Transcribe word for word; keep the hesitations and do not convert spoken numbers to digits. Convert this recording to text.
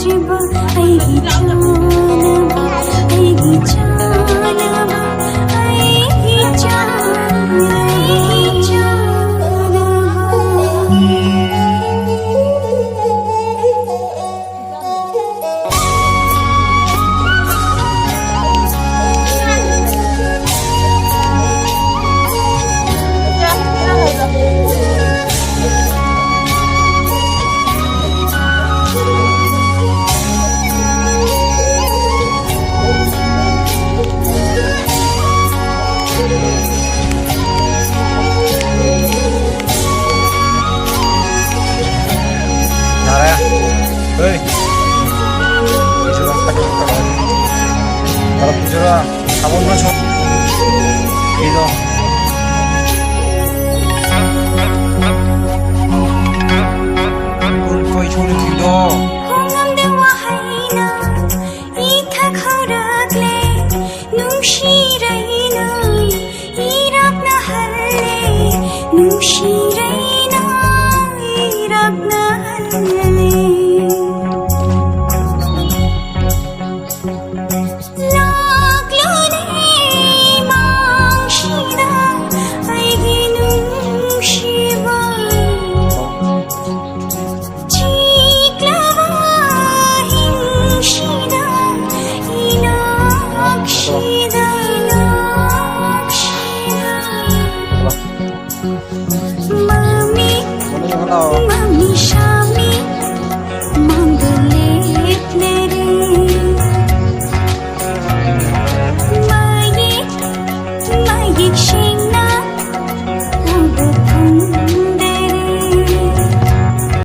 ꯆꯤꯕ ꯑꯩꯒꯤ ꯆꯥꯅꯕ, ꯑꯩꯒꯤ ꯆꯥꯅꯕ, ꯑꯩꯒꯤ ꯆꯥꯅꯕ, ꯑꯩꯒꯤ ꯆꯥꯅꯕ꯫ ꯌꯥꯔꯦ꯫ ꯍꯣꯏ꯫ ꯄꯤꯖꯔꯣ꯫ ꯇꯧꯔꯣ, ꯄꯤꯖꯔꯣ꯫ ꯁꯥꯕꯣꯟ ꯈꯔ ꯁꯣꯛ-, ꯐꯤꯗꯣ꯫ ꯀꯣꯏ ꯁꯣꯛꯅ ꯐꯤꯗꯣ꯫